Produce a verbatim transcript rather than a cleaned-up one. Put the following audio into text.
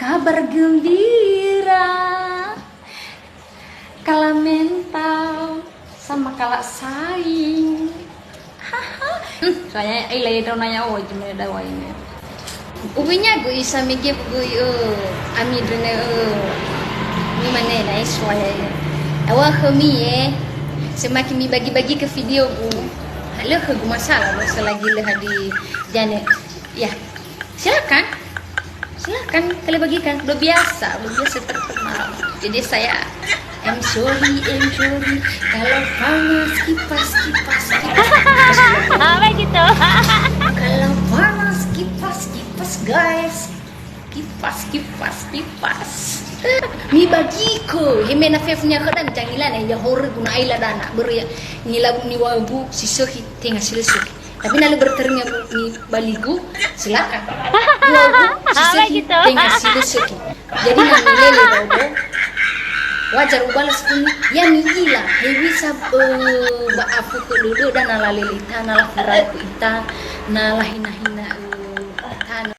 Kabar gembira, kala mental sama kala saing. Haha. Hmm, soalnya ai lai dau nanya, oh, gimana dau ini. Ubunya gue isa mege bugui, eh, ami drene, eh. Ini mana na iswa ya. Awal kami, eh. Semakin mi bagi-bagi ke video bu. Halo ke gue masalah lo selagi le hadi jane. Ya. Silakan. Silakan kalian bagikan. Udah biasa, udah biasa terkenal. Jadi saya, "I'm sorry, I'm sorry. Kalau panas kipas, kipas, kipas." Apa gitu? Kalau panas kipas, kipas, guys. Kipas, kipas, kipas. Mibagi ko, hemena fefnya kedan jangilan ya hore guna aila dana. Beri ya, ngilabu niwabu, si sehi, tenga si lesu. Tapi na lö berteringat ni baligu, silakan. Dua bu, sisi tenga si lö söki. Jadi na milele da'ö, wajar ubalas khömi, ya mi'ila, hewisa, eh, ba afu khö dödöda na lalele ita, na lafura khö ita, na lahina-hina, eh,